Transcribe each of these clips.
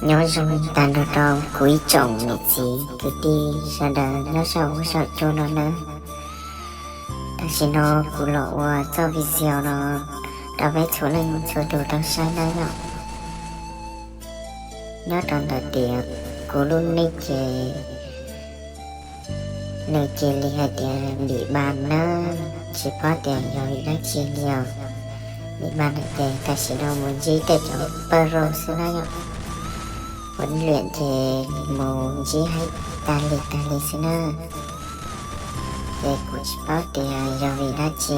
Nyob zoo tag nrho rau kuv ib tsoom niam txiv kwv tij sawv daws nyob saum huab saum cua no nawb. Tam sim no kuv los ua txoj video no rau peb txhua leej txhua tus tau saib nawb yom. Nyob rau ntawm tias kuv lub nick ces nws cia li hais tias bị ban nawb, tsis paub tias yog vim dab tsi li os. Bị ban lawm ces tam sim no mus ntsib tej cov pawg rau xwb na yom. Huấn luyện ces mus ntsib haib tag li tag li xwb na. Ces kuv tsis paub tias yog vim dab tsi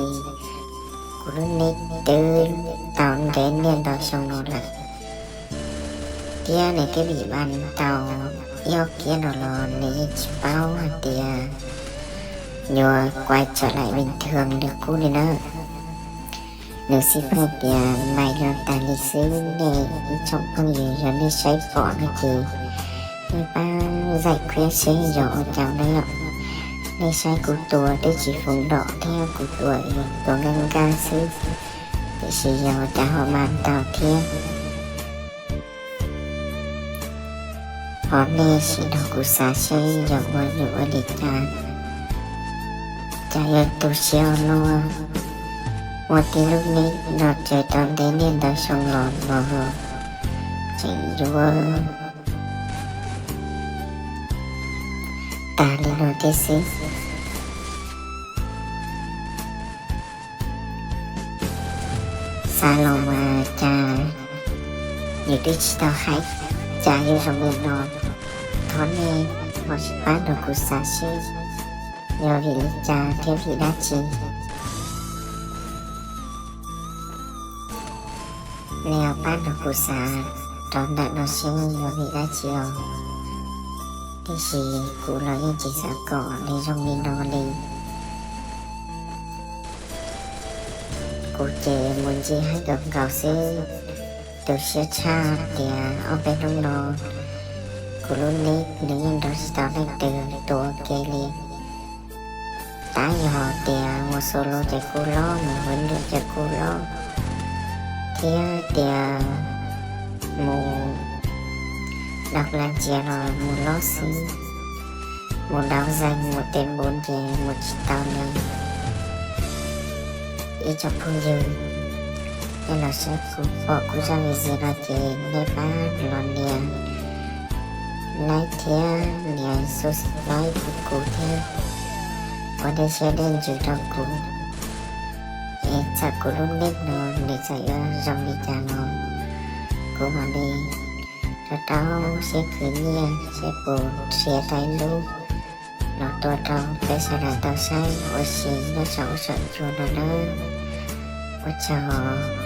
kuv lub nick twb tau ntev niaj ntau xyoo no lawm, thiab nws twb bị ban tau ib ob kiab no los nws yeej tsis paub hais tias yuav quay trở lại bình thường li qub li na. Nws xij hais tias maiv no tag li xwb, nej ib tsoom phooj ywg yog nej saib pom no ces nej pab giải quyết seb yog ua cas na yom. Nej saib kuv tua twb tsis foom dom thiab, kuv tua tua nkaj nkaj xwb, tiam sis yog cas ho ban tau thiab. Ho nej sim nrog kuv xav seb yog ua yus ua li cas, cas yuav tu siab ua luaj, ua tib lub nick no ces tau ntev niaj ntau xyoo los los tseem yuav tag li no thiab xwb. Xav los mas cas nws twb tsis tau hais cas yuav zoo li no. Thov nej ho sim pab nrog kuv xav seb yog vim li cas thiab vim dab tsi. Nej ho pab nrog kuv xav rau ntawm no seb yog vim dab tsi os. Tiam sis kuv los yeej tsis xav kom nws zoo li no li. Kuv ces mus ntsib haib nkaus nkaus xwb. Tu siab tshaj tias ob peb hnub no kuv lub nick nws yeej nrog tsis tau leej twg tua ua ke li. Tab yog tias mus solo ces kuj lob, mus huấn luyện ces kuj lob, thiab tias mus đọc lan tsiav los mus lob xwb. Mus đấu danh mus tes npun ces mus tsis tau li. Ib tsoom phooj ywg, nej los saib kuv pom kuv zaj video no ces nej pab los nias like thiab nias subscribe kuv thiab, ua dej siab dej ntsws rau kuv. Es txawm kuv lub nick no nws txawm yuav zoo li cas los kuv mam li rau rau siab khwv nyiaj seb puas nrhiav tau ib lub los tua rau peb sawv daws tau saib ua si nyob saum huab saum cua no nawb. Ua tsaug.